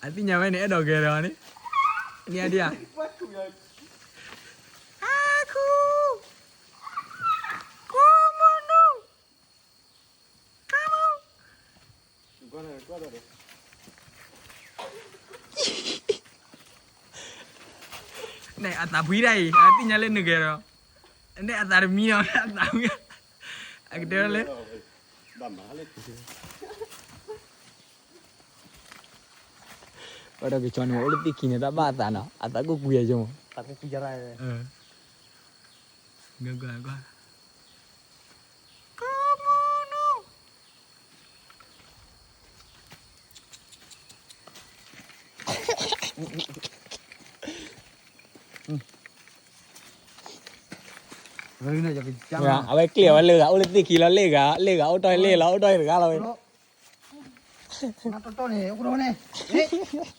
အသ့ၣ်ညါဝဲန့ၣ် အဲၣ်ဒိးဂဲၤဒီးန့ၣ်, န့ၣ်အဒံးဧါ, အါခူ, ကိးမနူ, ကါမူ, န့ၣ် အသးဖှံဒၣ်အံၤ အသ့ၣ်ညါလၢနဂဲၤဒီး, န့ၣ်အသးတမံဒီး အသးဖှံ, အကတဲလၢ ပှၤဒီးကဆီန့ၣ် အိၣ်လၢသ့ၣ်ခံန့ၣ် တၢ်ဘၣ်အသးနီၤ အသးကိၢ်ကွံာ်အယိာ်မး, ကွၢ်, အဝဲကျ့ၣ်အဝဲလၢဂၤ အိၣ်လၢသ့ၣ်ခံလီၤ လ့ၣ်ဂၤ လ့ၣ်ဂၤ အိၣ်တီၢ်လ့ၣ်လီၤ အိၣ်တီၢ်တဂၤလီၤဝဲ, န့ၣ်, န့ၣ်